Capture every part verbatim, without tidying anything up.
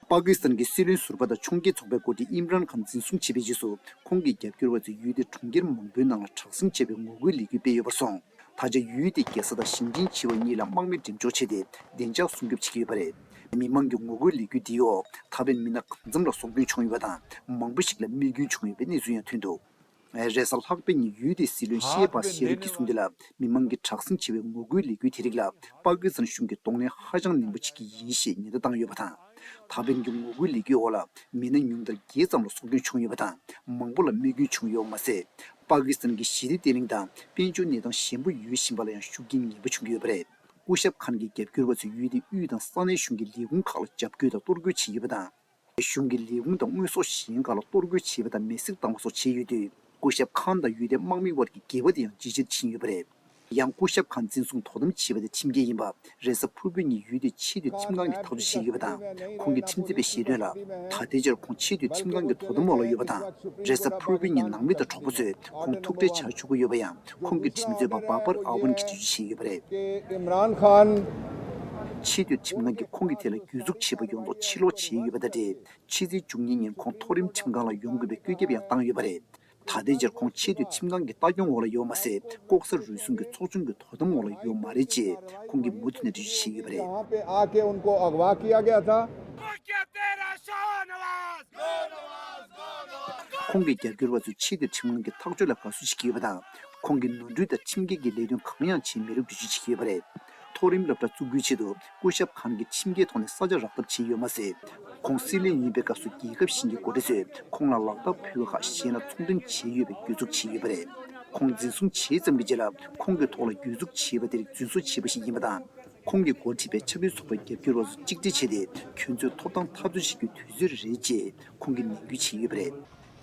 པ་ཀི་སི་ཐན་གྱི་སྲིད་བློན་ཟུར་པ་དང་ཕྱོགས་འགལ་ཚོགས་པའི་འགོ་ཁྲིད་ཨིམ་རཱན་ཁཱན་འཛིན་བཟུང་བྱས་པའི་རྗེས་སུ། ཁོང་གི་རྒྱབ་སྐྱོར་བ་ཚོས་ཡུལ་དེའི་གྲོང་ཁྱེར་མང་པོའི་ནང་ལ་དྲག་ཟིང་བྱས་པའི་ངོ་རྒོལ་ལས་འགུལ་སྤེལ་ཡོད་པར་སོང་། ད་ཆ་ཡུལ་དེའི་རྒྱལ་ས་དང་ཞིང་ཆེན་ཆེ་བ་གཉིས་ལ་དམག་མི་འགྲེམས་འཇོག་བྱས་ཏེ། བདེ་འཇགས་སྲུང་སྐྱོབ་བྱེད་ཀྱི་ཡོད་པ་རེད། མི་མང་གི་ངོ་རྒོལ་ལས་འགུལ་འདིའི་འོག་ད་ཕན་མི་སྣ་གང་འཚམ་ལ་སྲོག་སྐྱོན་བྱུང་ཡོད་པ་དང་། མང་པོ་ཞིག་ལ་རྨས་སྐྱོན་བྱུང་ཡོད་པའི་གནས་ཚུལ་ཡང་ཐོན་འདུག་རེས་གཟའ་ལྷག་པའི་ཉིན་ཡུལ་དེའི་སྲིད་བློན་ཤེ་བྷ་ཤེ་རིབ་ཀྱིས་གསུངས་དོན་ལ། མི་མང་གིས་དྲག་ཟིང་ཆེ་བའི་ངོ་རྒོལ་ལས་འགུལ་དེ་རིགས་ལ་པ་ཀི་སི་ཐན་གཞུང་གིས་གདོང་ལེན་ཧ་ཅང་ནན་པོ་བྱེད་ཀྱི་ཡིན་ཞེས་ཉེན་བརྡ་བཏང་ཡོད་པ་དང་། ད་ཕན་གྱི་ངོ་རྒོལ་ལས་འགུལ་འོག་ལ་མི་སྣ་ཉུང་མཐར་བརྒྱད་ཙམ་ལ་སྲོག་སྐྱོན་བྱུང་ཡོད་པ་དང་། མང་པོ་ལ་རྨས་སྐྱོན་བྱུང་ཡོད་པ་མ་ཟད། པ་ཀི་སི་ཐན་གྱི་ཞི་བདེ་བརྟན་ལྷིང་དང་དཔལ་འབྱོར་གནས་སྟངས་ཞན་པོ་ཡོད་བཞིན་པ་ལ་ཡང་ཤུགས་རྐྱེན་ངན་པ་བྱུང་གི་ཡོད་པ་རེད། སྐུ་ཞབས་ཁཱན་གྱི་རྒྱབ་སྐྱོར་བ་ཚོས་ཡུལ་དེའི་དབུས་དང་ས་གནས་གཞུང་གི་ལས་ཁུངས་ཁག་ལ་འཇབ་རྒོལ་དང་གཏོར་རྒོལ་བྱས་ཡོད་པ་དང་། གཞུང་གི་ལས་ཁུངས་དང་དངོས་ཟོག་གཞན་ཁག་ལ་གཏོར་རྒོལ་བྱས་པ་དང་མེ་བསྲེགས་བཏང་བ་སོགས་བྱས་ཡོད་དུས། སྐུ་ཞབས་ཁཱན་དང་ཡུལ་དེའི་དམག་མི་དབར་གྱི་འགལ་བ་དེ་ཡང་ཇེ་ཆེར་ཕྱིན་ཡོད་པ་རེད། ཡང་སྐུ་ཞབས་ཁཱན་འཛིན་བཟུང་དོ་དམ་བྱས་པ་དེ་ཁྲིམས་འགལ་ཡིན་པ། རེས་གཟའ་ཕུར་བུའི་ཉིན་ཡུལ་དེའི་ཆེས་མཐོའི་ཁྲིམས་ཁང་གིས་ཐག་གཅོད་བྱས་ཡོད་པ་དང་། ཁོང་གི་ཁྲིམས་རྩོད་པས་བཤད་དོན་ལ། ད་ལྟའི་ཆར་ཁོང་ཆེས་མཐོའི་ཁྲིམས་ཁང་གི་དོ་དམ་འོག་ལ་ཡོད་པ་དང་། རེས་གཟའ་ཕུར་བུའི་ཉིན་ནང་མི་དང་གྲོགས་པོ་ཚོས་ཁོང་ཐུག་འཕྲད་བྱ་ཆོག་གི་ཡོད་པ་ཡང་། ཁོང་གི་ཁྲིམས་རྩོད་པ་བཱ་པར་ཨ་ཝན་གྱིས་འགྲེལ་བརྗོད་བྱས་ཡོད་པ་རེད། عمران خان ཆེས་མཐོའི་ཁྲིམས་ཁང་གིས་ཁོང་གི་ཐད་ལ་གྱོད་འཛུགས་བྱས་པ་ཡོངས་རྫོགས་ཕྱིར་ལོག་བྱས་ཡོད་པ་དང་འབྲེལ། ཕྱི་ཚེས་བཅུ་གཉིས་ཉིན་ཁོང་མཐོ་རིམ་ཁྲིམས་ཁང་ལ་ཡོང་དགོས་པའི་བཀོད་ཁྱབ་ཡང་བཏང་ཡོད་པ་རེད། ད་ལྟའི་ཆར་ཁོང་ཆེས་མཐོའི་ཁྲིམས་ཁང་གི་ལྟ་སྐྱོང་འོག་ལ་ཡོད་མ་ཟད། ལྐོག་ཟ་རུལ་སུངས་ཀྱི་ཚོགས་ཆུང་གི་དོ་དམ་འོག་ལ་ཡོད་མ་རེད་ཅེས་ཁོང་གིས་མུ་མཐུད་ནས་འགྲེལ་བརྗོད་བྱས་ཡོད་པ་རེད། यहाँ पे आके उनको अगवा किया गया था। ཁོང་གི་རྒྱབ་སྐྱོར་བ་ཚོས་ཆེས་མཐོའི་ཁྲིམས་ཁང་གི་ཐག་གཅོད་ལ་དགའ་བསུ་བྱེད་ཀྱི་ཡོད་པ་དང་། ཁོང་གིས་ནོར་འཁྲུལ་དང་ཁྲིམས་འགལ་གྱི་ལས་དོན་གང་ཡང་བྱས་མེད་ལུགས་འགྲེལ་བརྗོད་བྱེད་ཀྱི་ཡོད་པ་རེད། མཐོ་རིམ་སློབ་གྲྭ་བཙུགས་རྒྱུའི་ཆེད་དུ་སྐུ་ཞབས་ཁཱན་གྱིས་ཁྲིམས་འགལ་ཐོག་ནས་ས་ཆ་རག་ཐབས་བྱས་ཡོད་མ་ཟད། ཁོང་སྲིད་བློན་ཡིན་པའི་སྐབས་སུ་རྒྱལ་ཁབ་གཞན་གྱི་འགོ་ཁྲིད་ཚོས་ཁོང་ལ་ལག་བསྟར་ཕུལ་བ་ཁག་གཞན་ལ་ཚོང་འབྲེལ་བྱས་ཡོད་པའི་གྱོད་འཛུགས་བྱས་ཡོད་པ་རེད། ཁོང་འཛིན་བཟུང་བྱས་ཙམ་གྱི་རྗེས་ལ་ཁོང་གི་ཐོག་ལ་གྱོད་འཛུགས་བྱས་པ་དེ་རིགས་རྫུན་བཟོ་བྱས་པ་ཞིག་ཡིན་པ་དང་། ཁོང་གི་འགོ་ཁྲིད་པས་ཆབ་སྲིད་ཚོགས་པའི་རྒྱབ་སྐྱོར་བ་ཚོ་གཅིག་སྒྲིལ་བྱས་ཏེ། ཁྱོད་ཚོས་ཐོབ་ཐང་འཐབ་རྩོད་བྱེད་རྒྱུའི་དུས་ཚོད་རེད་ཅེས་ཁོང་གིས་ནན་སྐུལ་བྱས་ཡོད་པ་རེད།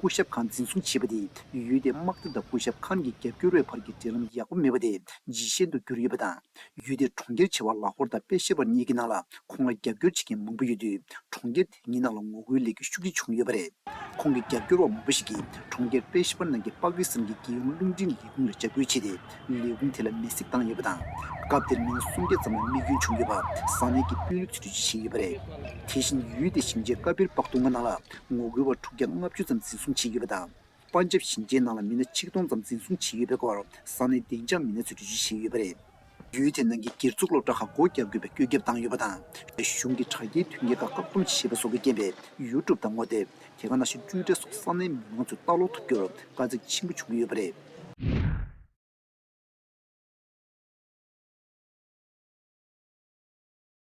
སྐུ་ཞབས་ཁཱན་འཛིན་བཟུང་བྱས་པ་དེས་ཡུལ་དེའི་དམག་སྡེ་དང་སྐུ་ཞབས་ཁཱན་གྱི་རྒྱབ་སྐྱོར་བའི་བར་གྱི་འབྲེལ་ལམ་ཡག་པོ་མེད་པ་དེ་ཇེ་ཞན་དུ་གྱུར་ཡོད་པ་དང་། ཡུལ་དེའི་གྲོང་ཁྱེར་ཆེ་བ་ལ་ཧོར་དང་པེ་ཤེ་བར་གཉིས་ཀྱི་ནང་ལ་ཁོང་ལ་རྒྱབ་སྐྱོར་བྱེད་མཁན་མང་པོ་ཡོད་དུས། གྲོང་ཁྱེར་དེ་གཉིས་ནང་ལ་ངོ་རྒོལ་ལས་འགུལ་ཤུགས་ཆེ་བྱུང་ཡོད་པ་རེད། ཁོང་གི་རྒྱབ་སྐྱོར་བ་མང་པོ་ཞིག་གིས་གྲོང་ཁྱེར་པེ་ཤེ་བར་ནང་གི་པ་ཀི་སི་ཐན་གྱི་རྒྱལ་ཡོངས་རླུང་འཕྲིན་ལས་ཁུངས་ལ་འཇབ་རྒོལ་བྱས་ཏེ། ལས་ཁུངས་དེ་ལ་མེ་བསྲེགས་བཏང་ཡོད་པ་དང་། སྐབས་དེར་མི་སུམ་བརྒྱ་ཙམ་ལ་རྨས་སྐྱོན་བྱུང་ཡོད་པ་ས་གནས་ཀྱི་དཔོན་རིགས་ཚོས་འགྲེལ་བརྗོད་བྱས་ཡོད་པ་རེད། དེ་བཞིན་ཡུལ་དེའི་ཞིང་ཆེན་ཀ་པིར་པག་ཏུང་ག་ནང་ལ་ངོ་རྒོལ་བ་དྲུག་བརྒྱ་ལྔ་བཅུ་ཙམ་འཛིན་བཟུང་བྱས་ཡོད་པ་དང་། པན་ཇབ་ཞིང་ཆེན་ནང་ལ་མི་སྣ་ཆིག་སྟོང་ཙམ་འཛིན་བཟུང་བྱས་ཡོད་པའི་སྐོར་ས་གནས་བདེ་འཇགས་མི་སྣ་ཚོས་འགྲེལ་བརྗོད་བྱས་ཡོད་པ་རེད། ཡུལ་དེ་ནང་གི་སྒེར་ཚུགས་སློབ་གྲྭ་ཁག་སྒོ་རྒྱག་དགོས་པའི་བཀོད་ཁྱབ་བཏང་ཡོད་པ་དང་། གཞུང་གིས་དྲ་རྒྱའི་མཐུན་རྐྱེན་ཁག་བཀག་སྡོམ་བྱས་པ་སོགས་ཀྱི་རྐྱེན་པས་ཡུ་ཊུབ་དང་ངོ་དེབ། དེ་ག་ནང་བཞིན་ཊུའི་ཊར་སོགས་ས་གནས་མི་མང་ཚོས་ལྟ་ཀློག་ཐུབ་རྒྱུར་དཀའ་ཚེགས་ཆེན་པོ་བྱུང་གི་ཡོད་པ་རེད།